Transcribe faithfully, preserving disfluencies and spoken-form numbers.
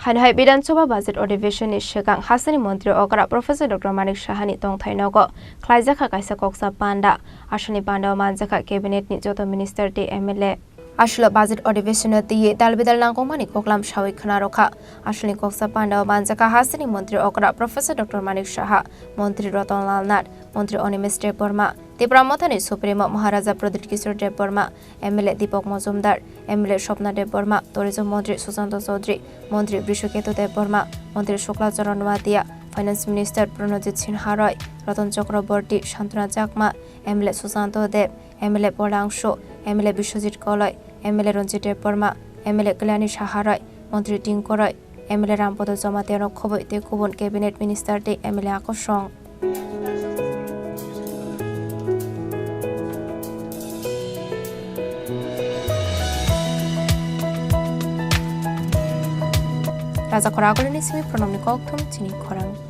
Haino hai Bidhan Sabha budget adhiveshon ni swkang hasteni montri okra Professor Doctor Manik Saha ni tongthai nogo khlaijakha kaisa koksa panda. Aswkni panda o manjakha cabinet ni joto minister tei M L A. Aswk budget adhiveshon no twiwi dal bidal nangkukmani koklam sawi khwna rwkha. Aswkni koksa panda o manjakha hasteni montri okra Professor Doctor Manik Saha, montri Ratan Lal Nath, montri Animesh Debbarma, Tipra Mothani Supremo Maharaja Pradyut Kishore Debbarma, M L A Deepak Majumdar, M L A Swapna Debbarma, Tourism Montri Sushanta Chowdhury, Montri Brishaketu Debbarma, Montri Shukla Charan Noatia, Finance Minister Pranojit Sinha Roy, Ratan Chakraborty, Santana Chakma, M L A Sushanta Deb, M L A Polangsu, M L A Biswajit Koloi, M L A Ranjit Debbarma, M L A Kalyani Saha Roy, Montri Tinku Roy, M L A Rampada Jamatia no khobwi tei kubun cabinet minister tei M L A akosong. Raja Khorang Agulini simi Pranamni kokthum chini khorang.